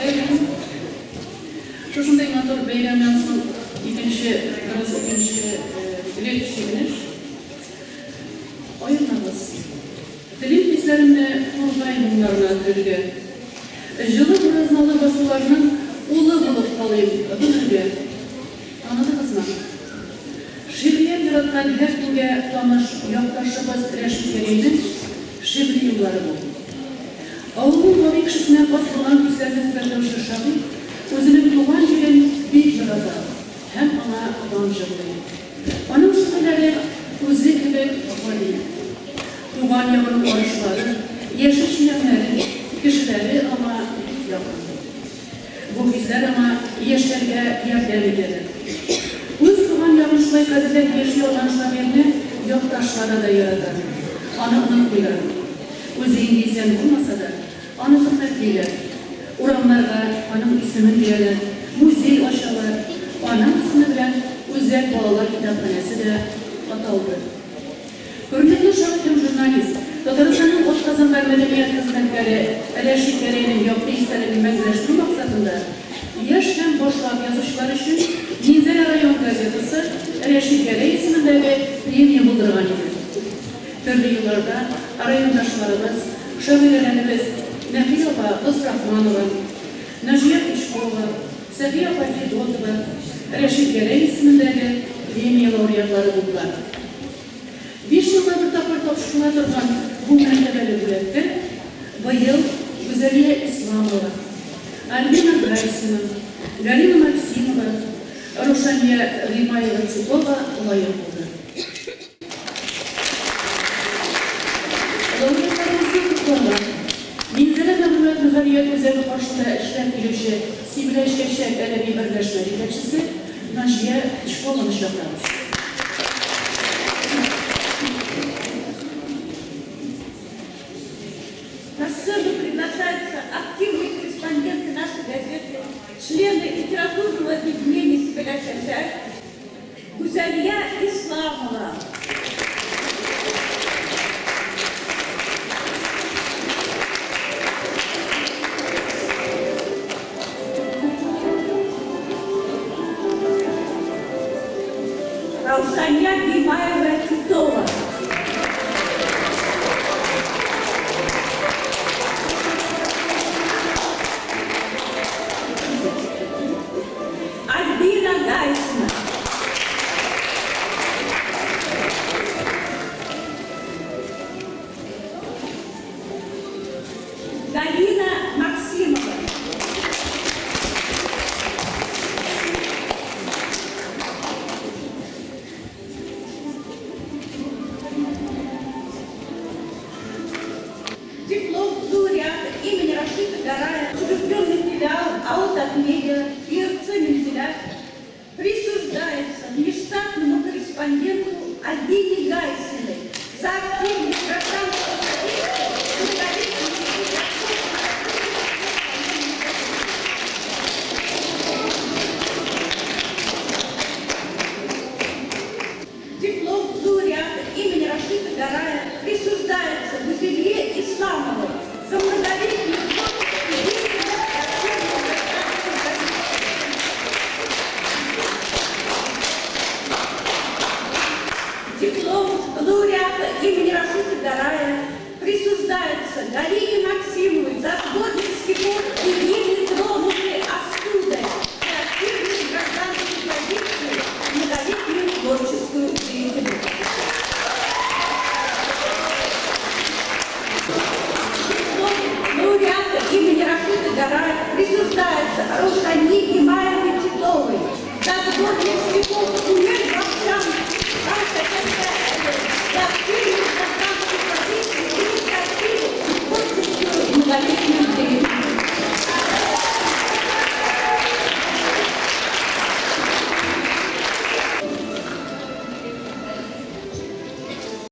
Хәерле көн. Шушындый матур бәйрәмнән соң икенче, бераз икенче лек чигенеш. Аермагыз. Телим хисләремне тургай моңнарына төрергә. Җылы буразналы басуларның улы булып калыйм гомергә. Таныдыгызмы? Шигърият яраткан һәркемгә таныш якташыбыз Рәшит Гәрәйнең шигъри юллары бу. Авылның гади кешесенә хас булган хисләрне сурәтләүче шагыйрь үзенең туган җирен бик ярата һәм аңа дан җырлый. Аның шигырьләре үзе кебек гади. Туган ягының арышлары, яшел чирәмнәре, кешеләре аңа бик якын. Бу хисләр аңа яшәргә ярдәм итәдер. Үз туган ягын шулай кадерләп яши алган шагыйрьне якташлары да ярата, аны онытмыйлар. Үзе инде исән булмаса да, аны хөрмәтлиләр. Урамнарга аның исемен бирәләр, музей ачалар, аның исеме белән үзәк балалар китапханәсе дә аталды. Күренекле шагыйрь һәм журналист, Татарстанның атказанган мәдәният хезмәткәре Рәшит Гәрәйнең якты истәлеген мәңгеләштерү максатында яшь һәм башлап язучылар өчен Минзәлә район газетасы Рәшит Гәрәй исемендәге премия булдырган иде. Төрле елларда райондашларыбыз, шагыйрәләребез Нәкыя апа Лосрахманова, Наҗия Пучкова, Сәфия апа Федотова, Рәшит Гәрәй исемендәге премия лауреатлары булдылар. Биш елга бер тапкыр тапшырыла торган бу мәртәбәле бүләккә быел Гүзәлия Исламова, Альбина Гайсина, Галина Максимова, Рушания Гыймаева-Титова лаек булды. Лауреатларыбызны котларга Минзәлә мәгълүмат-мөхәррият үзәге каршында эшләп килүче Сибелә чәчәк әдәби берләшмә җитәкчесе Наҗия Тычкованы чакырабыз. На сцену приглашаются активные корреспонденты нашей газеты, члены литературного объединения Сибелә чәчәк, Гүзәлия Исламова. Раушания Гимаева-Титова. Альбина Гайсина. Галина Максимова. Диплом лауреата имени Рашита Гарая, учрежденный филиал АО «Татмедиа» ИРЦ Мензеля, присуждается внештатному корреспонденту Альбине Гайсиной за активность гражданского содействия Диплом лауреата имени Рашита Гарая присуждается Гузелье Исламовой за многолетнюю творческую деятельность в общественном гражданском Диплом лауреата имени Рашита Гарая присуждается Галине Максимовой за сборник стихов и гимн.